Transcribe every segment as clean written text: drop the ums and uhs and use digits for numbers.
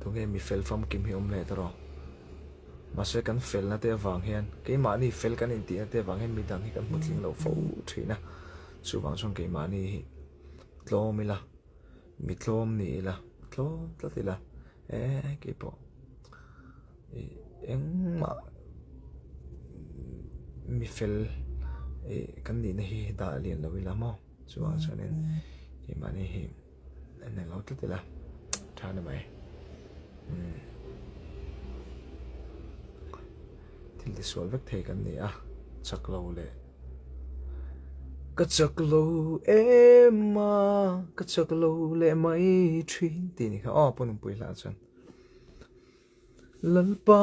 Tunge mi fel famkim hi awm leh ta rawh. Mahse kan felna te avang hian keimahni fel kan intihna te avang hian midang hi kan hmu tling lo fo thin a. Chuvang chuan keimahni hi tlawm ila, mi tlawm ni ila, tlawm tlat ila eh keipawh ih engmah mi fel ih kan nihna hi dah lian lo ila maw chuvang chuanin keimahni hi. An eng lo tlat ila tha ni mai. Umm. Thil ti sual vek thei kan ni a, chak lo leh. Ka chak lo em a, ka chak lo leh mai thin tih ni kha aw Pu Nunpui hla chuan. Lalpa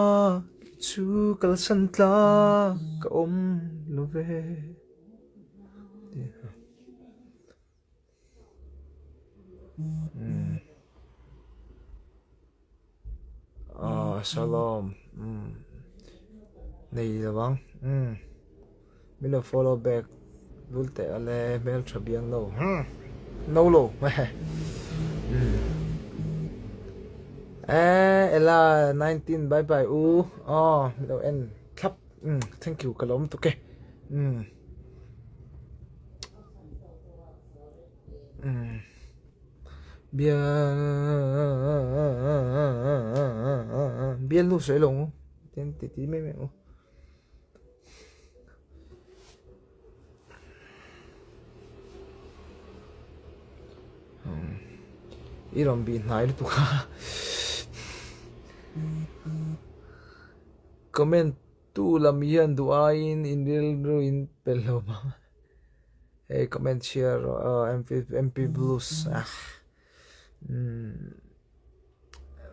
chu kalsan tlak ka awm lo ve. Ah shalom umm nei lo ang umm min lo follow back lul teh a le hmeltha biang lo hmm no lo umm eh ela 19 bye bye u aw min lo en thlap umm thank you ka lawm tuk e umm. Bial nu sawi lo ang tin ti ti mai mai ang i rawn bih hnai lutuk a comment tu lam hian duh aiin in rilru in pe lo ang. Hei comment chhiar rawh aw MP MP blues ah umm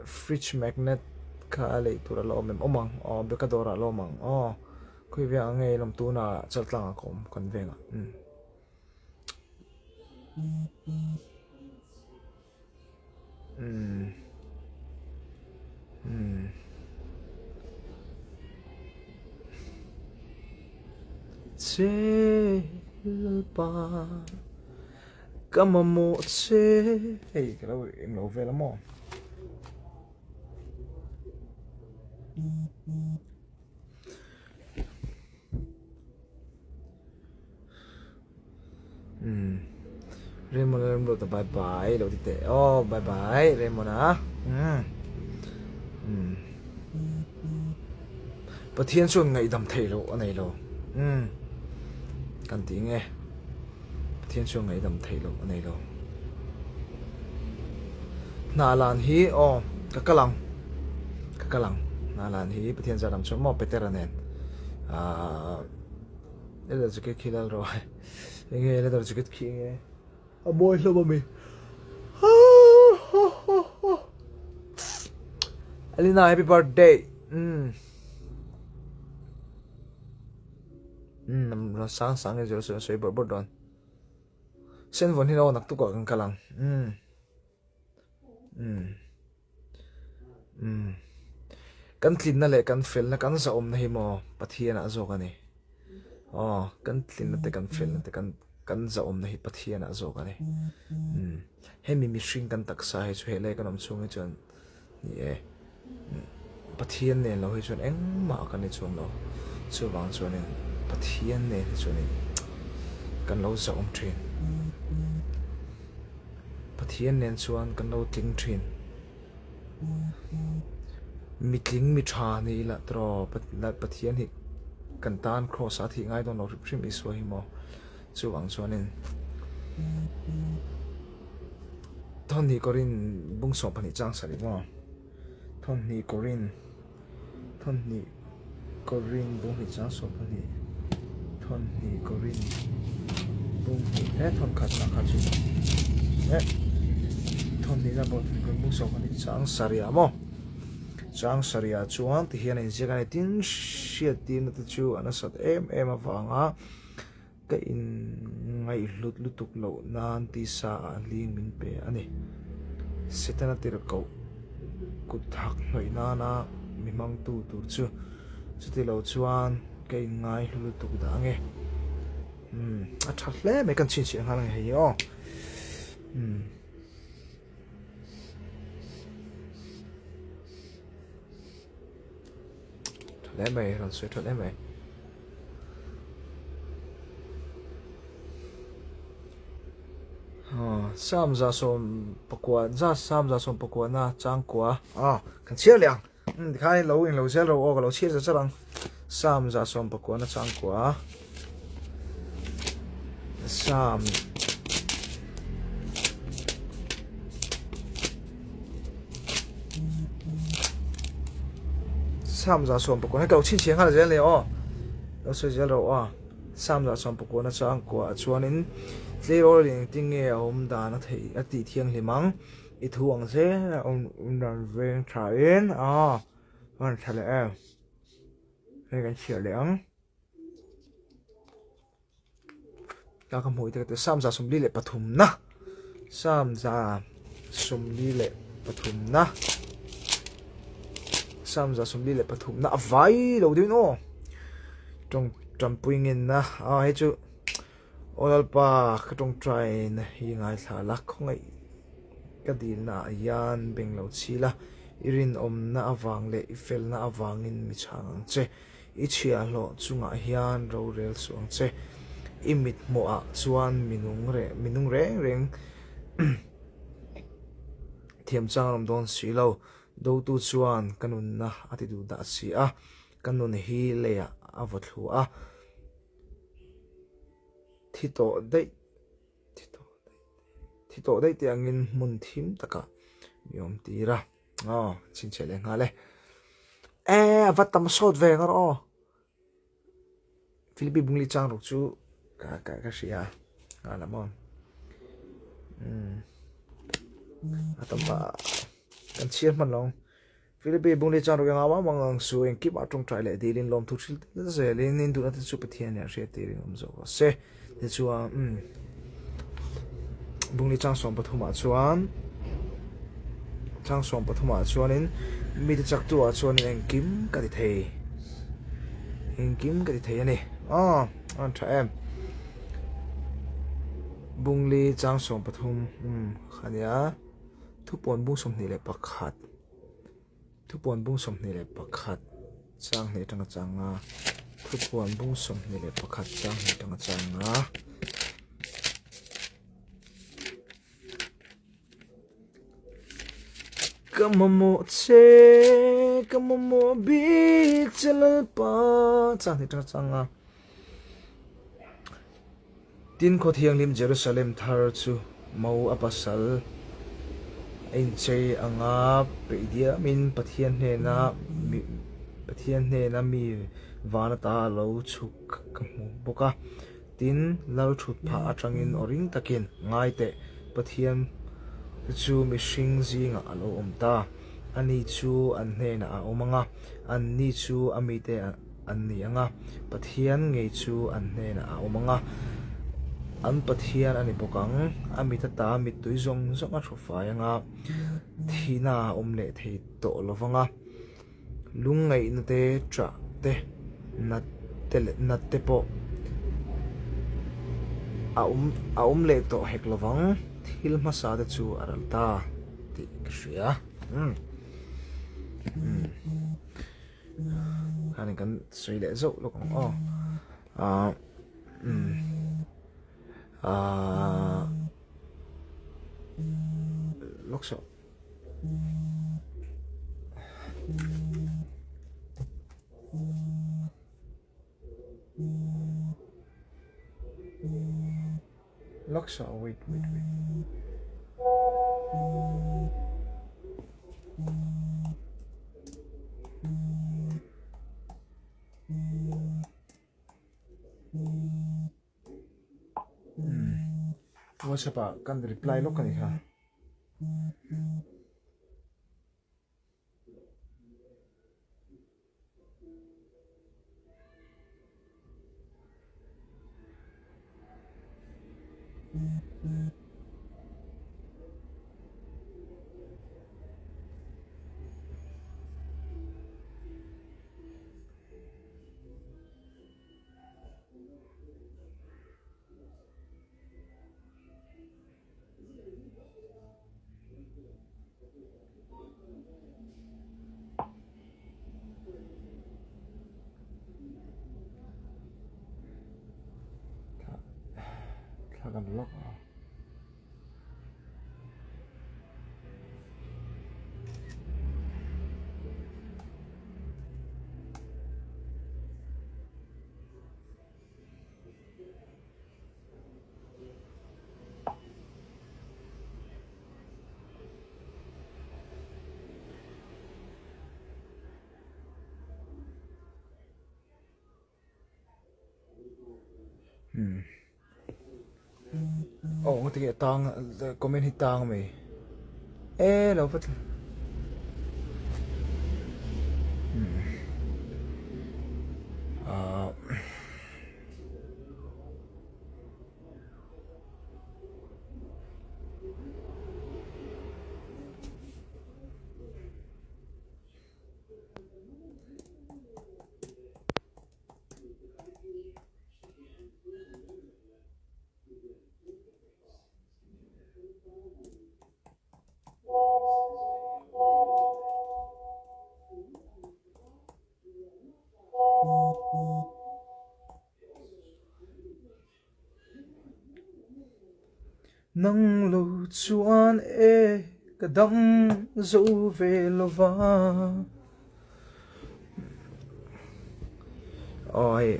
fridge magnet kha a lei tur a la awm em awm ang aw beka dawrah a la awm ang aw khawi veng ang nge lawm tunah chaltlangah ka awm kan vengah umm. Umm umm Che Lalpa ka mamawh che hei ka lo englo vel a maw. Umm Raymond a rawn lut a bye bye lo ti teh aw bye bye Raymond a umm umm Pathian chuan ngaihdam theih loh a nei lo umm kan tih nge Pathian chuan ngaihdam theih loh a nei lo Hna lan hi aw ka kal ang ka kal ang hna lan hi Pathian zat ang chuan maw Petera nen ahh Leather jacket khi lal rawh enge leather jacket khi enge a mawi hlawm ami Alina happy birthday umm umm sang sang e zir sawi bawrh bawrh dawn sen vawn hi aw naktuk ah kan kal ang umm umm Umm. Kan tlinna leh kan felna kan zahawmna hi maw Pathian ah zawk a ni. Aw, kan tlinna te kan felna te kan kan zahawmna hi Pathian ah zawk a ni. Umm. Hemi mihring kan taksa hi chu he lai kan awm chhung hi chuan ni e. Pathian nen lo hi chuan engmah kan ni chuang lo. Chuvang chuanin Pathian nen hi chuanin kan lo zahawm thin. Pathian nen chuan kan lo tling thin. Mitling mi tha ni ila tiraw Pathian hi kan tan cross a thih ngai dawn lo hrim hrim Isua hi maw chuvang chuanin Thawhnih Korin bung 12 chang sarih maw Thawhnih Korin Thawhnih Korin bung hnih chang 12 Thawhnih Korin bung hnih he thawn khat lah kha chu eh Thawhnih na bawh Thawhnih Korin bung 12 chang sarih ah maw chang sarih ah chuan tihian a inziak a ni tin hriattirna te chu a nasat em em avanga Ka inngaihhlut lutuk loh nan tisa ah hling min pe a ni. Setana tirhkoh kut thak hnawih nana mi hmangtu tur chu chuti lo chuan ka inngaihlu lutuk dah ange. Umm a tha hle mai kan chhinchhiah nghal ange hei hi aw. Umm. hle mai, rawn sawi tha hle mai. Sam 190 za Sam 190 na changkua a kan chhiar leh ang tikhan lo in lo zel ro aw ka lo chhiar zar zar ang Sam 190 na changkua Sam Sam 190 hei ka lo chhinchhiah nghal zel nia aw lo sawi zel ro aw. Sam 190 changkua ah chuanin tleirawl engtin nge a awm dan a theih a tih thianghlim ang i thu ang zel a awm dan veng tha in a hman tha leh em hei kan chhiar leh ang ta ka hmuh te Sam 143 na Sam 143 na Sam 143 na a vai lo deuhin aw. Tawng tanpui ngenna a hei chu Aw Lalpa ka tawngtaina hi ngaithla la khawngaih ka dilna ah hian beng lo chhil a i rinawmna avang leh i felna avangin mi chhang ang che i chhiahhlawh chungah hian rorel suh ang che i mit hmuh ah chuan minung reh minung reng reng thiam chang an awm dawn si lo dotu chuan ka nunna a ti duh dah si a. Ka nun hi leiah a vaw thlu a, thi tawh daih thi tawh daih thi tawh daih tih angin hmun thim takah mi awm tir a, aw chhinchhiah leh nghal e. E a va tam sawt ve ang aw Philippi Bungli chang ruk chu ka ka ka hria nghal a maw umm a tam a kan chhiar hman lo ang. Philippi Bungli chuan Ruiang au ang ang su engkim ah tawngtai leh dilin lawmthu hril tel zelin in duhna te chu Pathian nen hriat tirin awm zawk rawh se. Tichuan umm Bungli chang 13 ah chuan chang 13 ah chuanin mite chaktu ah chuanin engkim ka ti thei engkim ka ti thei a ni. Aw a tha em. Bungli chang 13 umm kha nia thupawn bung 21. Thupuan bung 21 chang hnih atanga chang a, Thupuan bung 21 chang hnih atanga chang a. Ka mamawh che, ka mamawh bik che Lalpa chang hnih atanga chang a. Tin, khaw thianghlim Jerusalem thar chu mo a pasal a inchei anga peih diamin Pathian hnena Pathian hnena mi van ata a lo chhuk ka hmu bawk a. Tin, lal thut phah atangin aw ring takin, Ngai teh, Pathian chu mihring zingah a lo awm ta. Ani chu an hnenah a awm ang a, anni chu a mite an ni ang a, Pathian ngei chu an hnenah a awm ang a, an Pathian a ni bawk ang. A mit ata mittui zawng zawng a hru fai ang a, thihna a awm leh thei tawh lo vang a, lungngaihna te, ṭah te, nat te leh nat te pawh a awm a awm leh tawh hek lo vang. Thil hmasa te chu a ral ta tih ka hria. Umm. Umm. Khanin kan sawi leh zauh lawk ang aw. Ahh umm ahh lawk saw. Lawk saw wait wait wait. WhatsApp ah kan reply lawk a ni kha. Umm. Aw nga tinge tang comment hi tang mai e lo va ah Nang lo chuan e ka dam zo ve lo va. Aw hei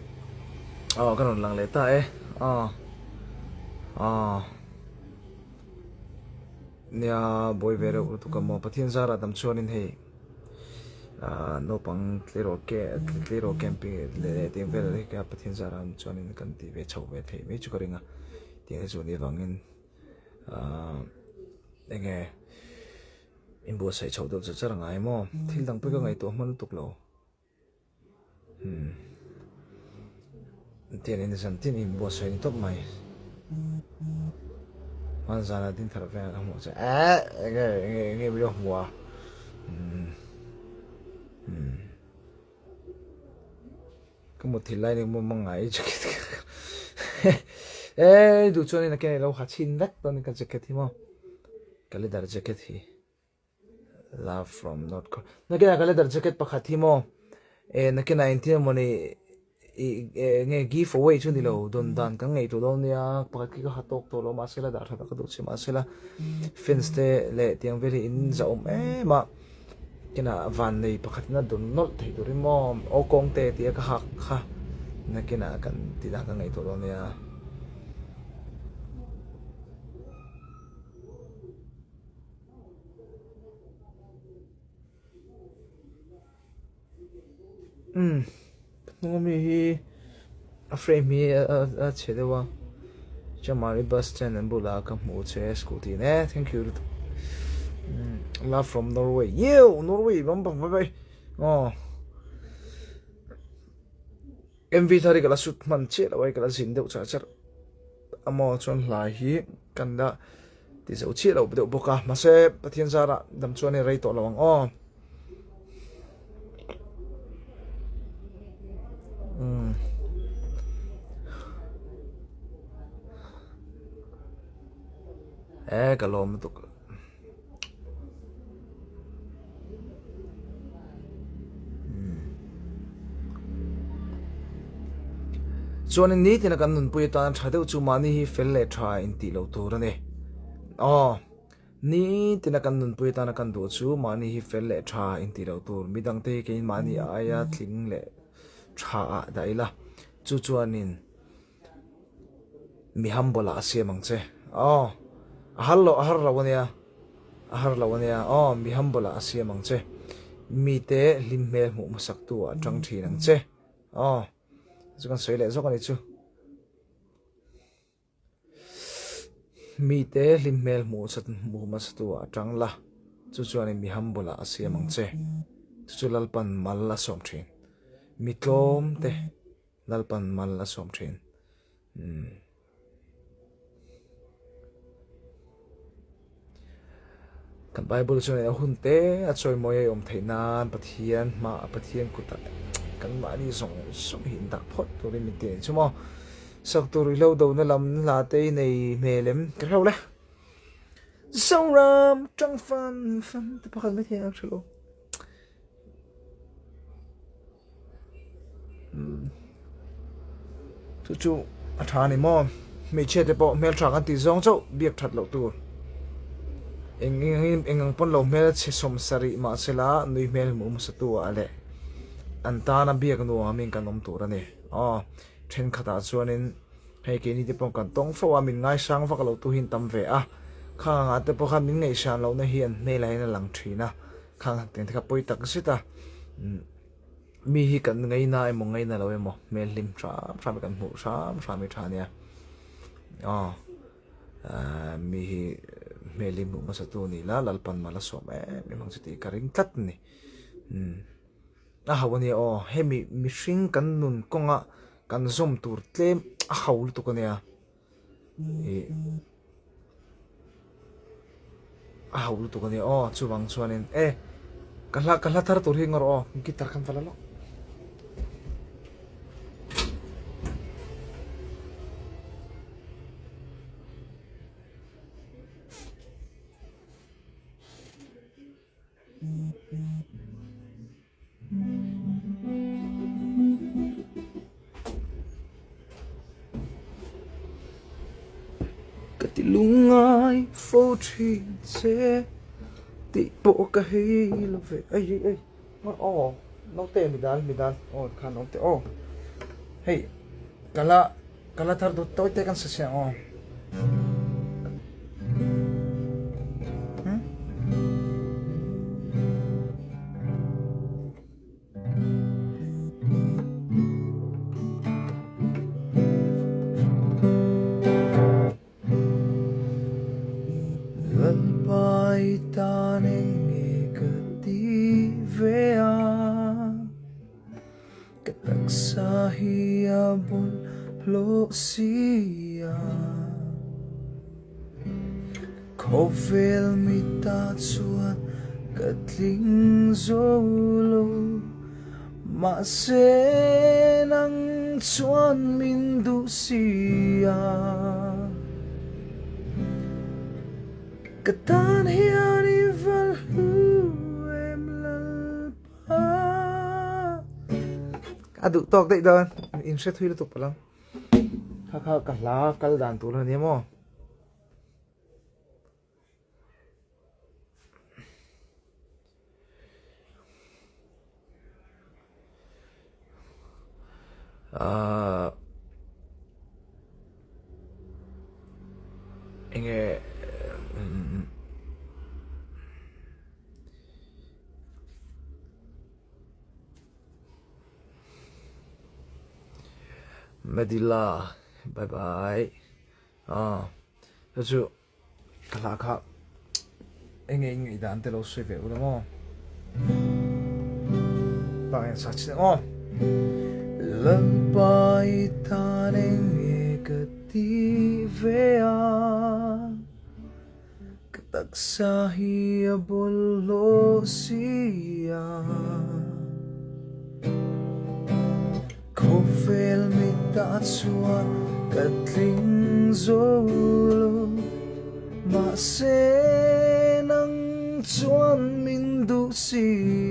aw ka rawn lang leh ta e aw aw nia buai ve reuh lutuk a maw Pathian zarah dam chuanin hei ah naupang tleirawl ke tleirawl camping leh tiang vel hi ka Pathian zarah dam chuanin kan ti ve chho ve thei mai chu ka ring a tiang te chu a nih avangin ah eng nge. Inbuatsaih chhoh deuh char char a ngai maw? Thil dang pawh ka ngaihtuah hma lutuk lo. Hmm. Tian in zan tin inbuatsaih ni tawp mai. Hman zana din thar veng ka hmuh che. Eh, enge enge enge mi lo hmu a. Hmm. Hmm. Ka mut thil lai ni maw mangai jacket eh duh chuan in a ken lo ha chhin vek dawn ka jacket hi maw. Ka leather jacket hi love from North Korea nakinah ka leather jacket pakhat hi maw eh nakinah engtin emawni ih eng nge give away chu nilo dawn dan kan ngaihtuah dawn nia pakhat khi ka ha tawk tawh lo mahse la dah that a ka duh che mahse la fans te leh tiang vel hi in zahawm em a kinah van nei pakhat in a dawn nawlh thei turin maw aw kawng te tia ka hak kha nakinah kan tih dan kan ngaihtuah dawn nia. Umm hnung ami hi a frame hi a chhe deuh a Chamari bus stand an bulah ka hmu che scooty in e thank you lutuk umm love from Norway yeww Norway lampang vai vai aw. MV thar hi ka la sut hman chiah lo a ka la zin deuh char char a maw chuan hlai hi kan la ti zo chiah lo deuh bawk a mahse Pathian zarah dam chuan hei rei tawh lo ang aw. Umm. E ka lawm lutuk. Chuanin nitin a kan nunpui atan tha deuh chu mahni hi fel leh tha intih loh tur a ni. Aw, nitin a kan nunpui atan a kan duh chu mahni hi fel leh tha intih loh tur, midangte hi keimahni aia tling leh tha ah dah ila, chu chuanin Mi humble ah a siam ang che. Aw. A har lo, a har lo ania. A har lo ania. Aw, mi humble ah a siam ang che. Mite hlim hmel hmuh hmasak tu ah a tang thin ang che. Aw. Chu kan sawi leh zawk ani chu. Mite hlim hmel hmuh hmuh hmasa tu ah a tang la. Chu chuanin mi humble ah a siam ang che. Chu chu Lalpan mal a sawm thin. Mi tlawm te. Lalpan mal a sawm thin. Umm. Kan Bible chuan a hun te a chawimawi a awm theih nan Pathian hma Pathian kutah kan mahni zawng zawng hi indah phawt turin min ti a ni chu maw. Sak tur i lo dona lam hla te i nei hmel em ka hreuh le. Zoram tang fan fan te pakhat mai thei ang hre lo. Chu chu a tha a ni maw hmeichhia te pawh hmeltha kan tih zawng chauh biak that loh tur eng eng eng ang pawn lo hmel chhe sawm sarih mahse la nui hmel hmuh hmasa tu ah leh an tana biak nuam in kan awm tur a ni aw thenkhatah chuanin hei keini te pawh kan tawng fo a min ngaisang vak lo tu hi an tam ve a khang angah te pawh khan min ngaihsan lohna hi an hmelah hian a lang thin a. Khang hetiang te kha pawi tak zet a. Mi hi kan ngaina emaw ngaina lo emaw hmel hlim hram hram hi kan hmuh hram hram hi tha ania. Aw mi hi hmel hi hmuh hmasa tu ni la Lalpan mal a sawm em em ang chu tih ka ring tlat a ni. Umm a hauh ania aw hemi mihring kan nun kawnga kan zawm tur tlem a hau lutuk ania. Ih a hauh lutuk ania aw chuvang chuanin e ka hla ka hla thar tur hi ngawr aw guitar khan va la lawk. Ka ti lungai fo thin che tih pawh ka hei lo ve ai ai ai aw naute midal midal aw khan naute aw hei ka la ka la thar dawt tawi te kan sa chiang aw. Lalpa i tan eng nge ka ti ve a, ka taksa hi a bawlhhlawh si a. Khawvel mita chuan ka tling zo lo. Mahse nang chuan min duh si a, ka tan hian i val hlu em Lalpa. A duh tawk daih dawn, in hre thui lutuk palh ang. Kha kha ka hla kal dan tur a nia maw. Ahh enge Medila bye bye ah chu chu Ka hla kha enge in ngaih dan te lo sawi ve ula maw. Bak en sa chin aw. Lalpa i tan enge ka ti ve a, ka taksa hi a bawlhhlawh si a. Khawvel mitah chuan ka tling zo lo, mahse nang chuan min duh si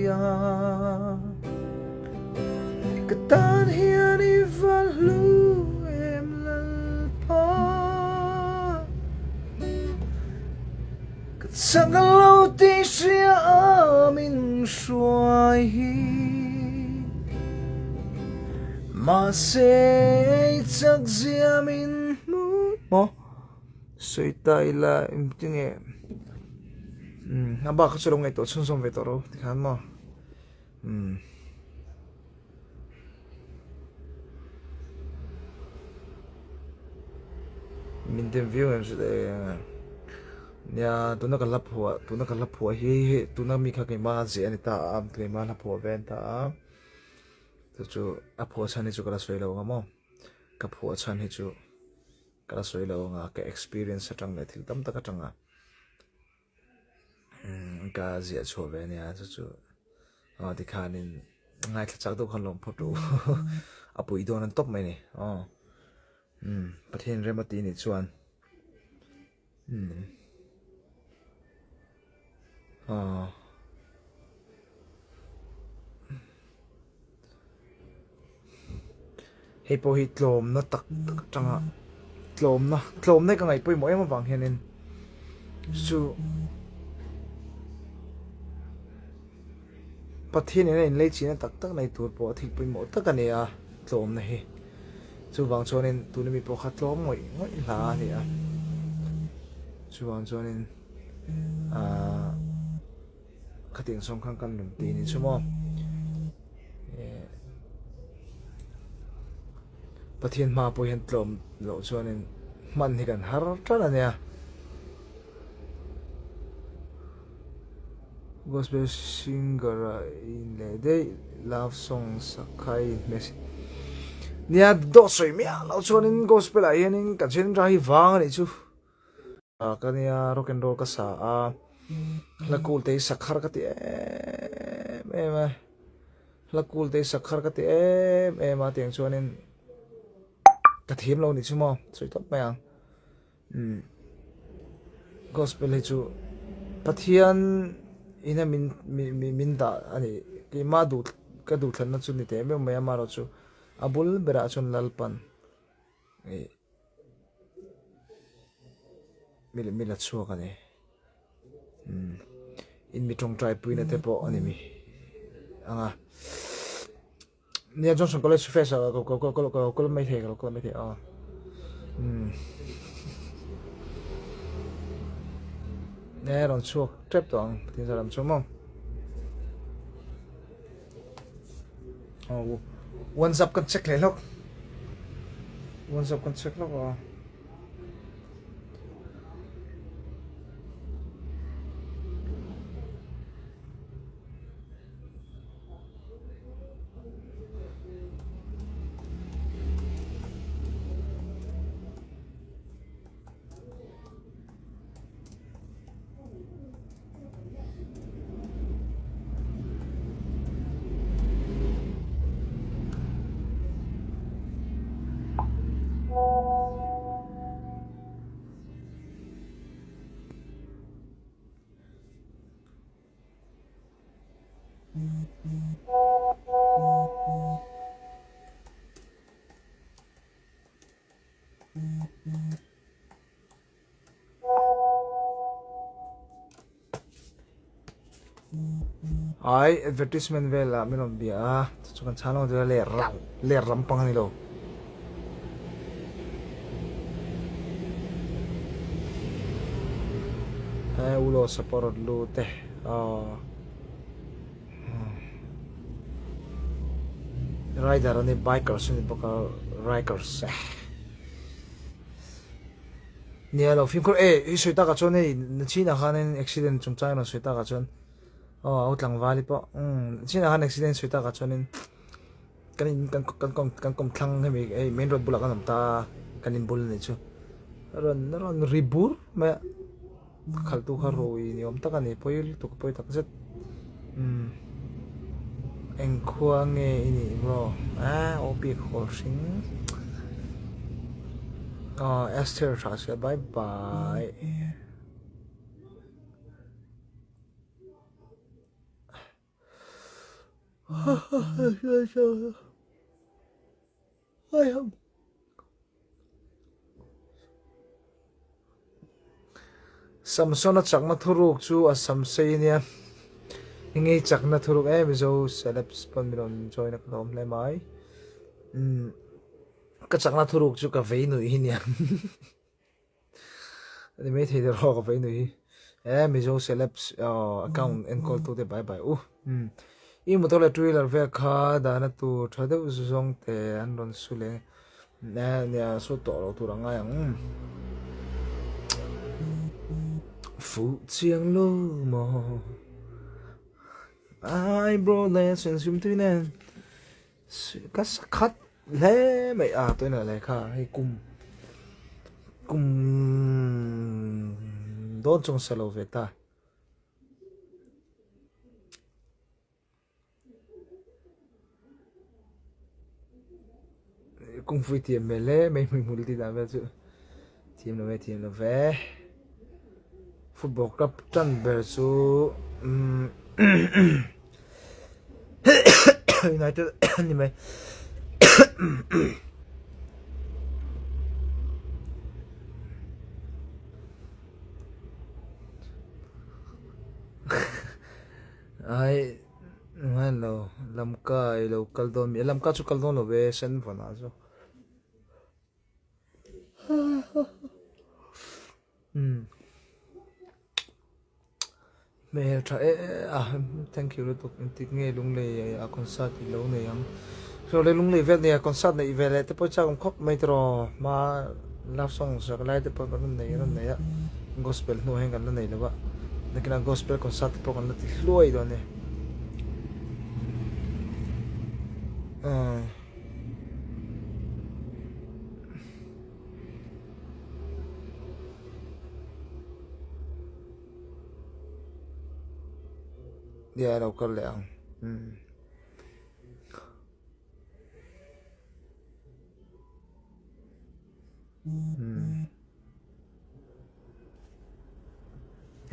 a. Ka tan hian i va hlu em Lalpa. Ka chak lo tih hria a min hruai hi Mahse i chak zia min hmu maw sawi ta ila engtinge umm a bak kha chu lo ngaihtuah chhunzawm ve tawh ro tikhan maw umm. Min dem viau em chu nia tuna ka hla phuah tuna ka hla phuah hi hei tuna mi kha keimah zeh a ni ta a keimah hla phuah ve a ni ta a chu chu a phuah chhan hi chu ka la sawi lo ang maw ka phuah chhan hi chu ka la sawi lo ang a ka experience atang leh thil tam tak atanga Ka ziah chhuah ve ania chu chu aw tikhanin ngaithla chak deuh khan lawm phawt ru a pui dawn an tawp mai ni aw umm Pathian rem a ti nih chuan umm aw. Hei pawh hi tlawmna tak tak atanga tlawmna tlawmna hi ka ngaih pawimawh em avang hianin chu Pathian in a inlei china tak tak nei tur pawh thil pawimawh tak a ni a tlawmna hi chuvang chuanin tuna mi pawh kha tlawm ngawih ngawih hla a ni a chuvang chuanin ahh. Khatiang sawm khan kan rawn ti ni chu maw. Pathian hma pawh hian tlawm loh chuanin hman hi kan har tan a nia. Gospel singer a in leh daih love song sak kha a inhmeh si. Nia dawt sawi miah loh chuanin gospel ah hianin ka genre hi vang a nih chu. Ka nia rock and roll ka sa a, hla cool te hi sak har ka ti em em a, hla cool te hi sak har ka ti em em a tiang chuanin ka thiam lo nih chu maw sawi tawp mai ang umm gospel hi chu Pathian ina min min dah a ni keimah duh ka duhthlanna chu ni teh meuh mai a amaherawhchu a bul berah chuan Lalpan ih. Mi la chhuak a ni. Umm in mi tawngtai puina te pawh a ni mi ang a. Nia Johnson College Fest ah ka ka ka ka kal mai thei ka lo kal mai thei a. Umm nia rawn chhuak tep tawh ang tin zalam chu maw. Oh, WhatsApp kan check leh hlawk. WhatsApp kan check hlawk a. Ai advertisement velah min rawn bia a chu chu kan chhan lo chu ler rau ler lampang a ni lo. He ulo support lu te aw rider a ni bikers a ni bawk a rikers. Nia lo fimkhur e i sawi takah chuan hei nachinah khanin accident chungchang a rawn sawi takah chuan aw a tlangval hi pawh umm nachinah khan accident sawi takah chuanin kan in kan kan kawm kan kawm thlang hemi hei main road bulah kan awm ta a kan in bul a nih chu a rawn a rawn ri bur mai a khalhtu kha rui ni awm tak a ni pawi lutuk pawi tak zet umm eng khua nge i nih bro ah aw bik hawl hring aw Esther tha sia bye bye. Samsona chakna thuruk chu a sam sei ania engei chakna thuruk em Mizo celebs pawn min rawn join a ka lawm hle mai umm ka chakna thuruk chu ka vei nuih hi nia. Ani mai thei der rawk a vei nui hi. E Mizo celebs account enkawl tu te bye bye u. Um i motor leh two wheeler vel kha dahna tur tha deuh zawng te an rawn su leh e nia su tawh lo tur a ngai ang. Fuh chiang lo maw ai bro le sen sim tui nen. Ka sa khat hle mai a tawina lehkha hei kum kum dawn chung sa lo ve ta. Kung fu thiam hmel hle mai hmuihmul tih dan vel chu thiam lo ve thiam lo ve. Football club tan ber chu umm United a ni mai. Ai ngailo Lamka i lo kal dawn mi Lamka chu kal dawn lo ve Senvana chu. Umm hmel tha e a thank you lutuk engtik nge lunglei a concert i lo nei ang. Chu le lunglei vel nia concert neih ve leh te pawh chak awm khawp mai tiraw hma love song sak lai te pawh kan rawn nei rawn nei a gospel hnuah hian kan la nei lo va nakinah gospel concert te pawh kan la ti hluai dawn a ni. Nia lo kal leh ang umm.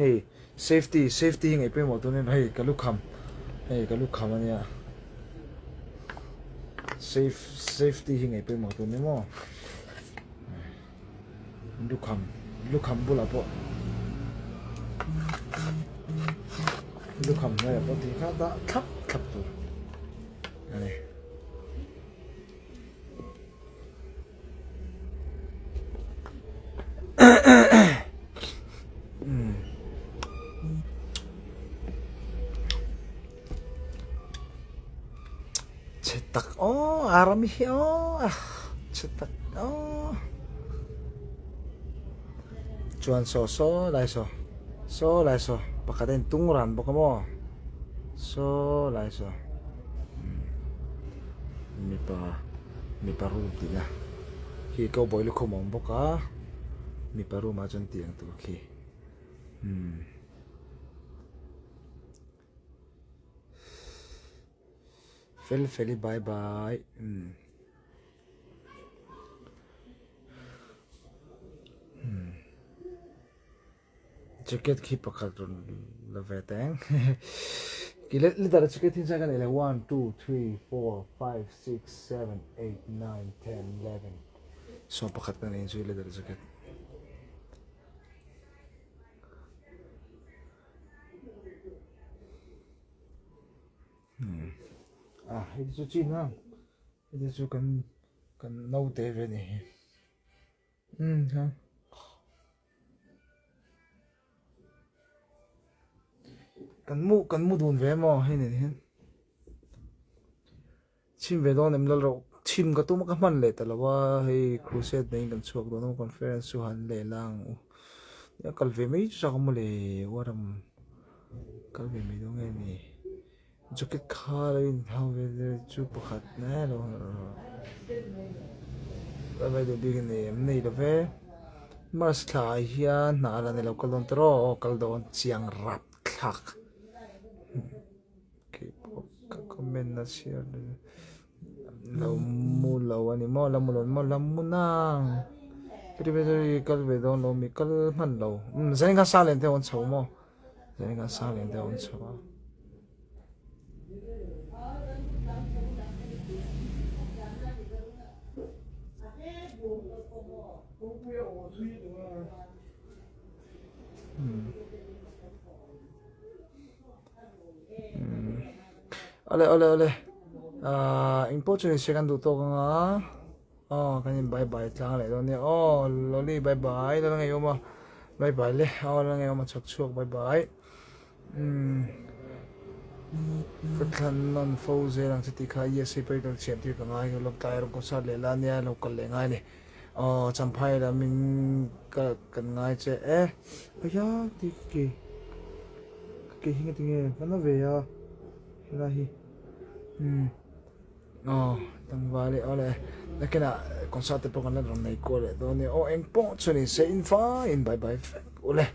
Hei safety safety hi ngaih pawimawh tunin hei ka lukham hei ka lukham ania safe safety hi ngaih pawimawh tur ni maw lukham lukham bulah pawh lukham hnuaiah pawh tih kha dah thlap thlap tur a ni. Chhe tak aw Arami hi aw chhe tak aw chuan saw saw lai saw saw lai saw pakhat a in tung ran bawk a maw saw lai saw mipa mipa room tihna khi cowboy lukhum a awm bawk a mipa room ah chuan tiang tur khi umm. Fel feli bye bye umm umm jacket khi pakhat rawn la ve teng ki le litara jacket hi ka nei le 1 2 3 4 5 6 7 8 9 10 11 so pakhat ka nei chu leather jacket Ah hei chu chin a hei chu kan kan naute ve ni hi umm ha kan mu kan mu dun ve maw hei nen hian. Chhim ve dawn em lal rawh. Chhim ka tum a ka hman leh ta lo a, hei crusade neiin kan chhuak dawn a conference chu han leh la ang u. Nia kal ve mai chu chak a maw le waram kal ve mai dawn nge ni. Jacket kha lo in hau ve vel chu pakhat na lo vai duh bik a nei em nei lo ve. Mars thla ah hian hna a la nei lo kal dawn tawh aw kal dawn chiang rap thlak. Keipawh ka comment a chhiar lo mu lo a ni maw la mu lo a ni maw la mu nang Tributary kal ve dawn lo mi kal hman lo umm zanin khan sang lian te a awm chho maw zanin khan sang lian te a awm chho a. Awle awle awle ahh engpawh chu ni se kan duh tawk anga aw kan in bye bye tlang leh dawn nia aw lawli bye bye lal ngei awm a bye bye le aw lal ngei awm a chhak chhuak bye bye umm ka thlan nawn fo zel ang che tih kha yes hei pawh hi ka chhiar tir ka ngai lo tlai rawng kawt sat leh la nia lo kal leh ngai a ni aw champhai lam in ka kan ngai che e aya tih ka ke. Kei hi ngati nge ka na ve a helai hi umm aw tlangval e awle nakinah concert te pawh kan la rawn nei kual leh dawn nia aw engpawh chu ni se in faiin bye bye vek ule.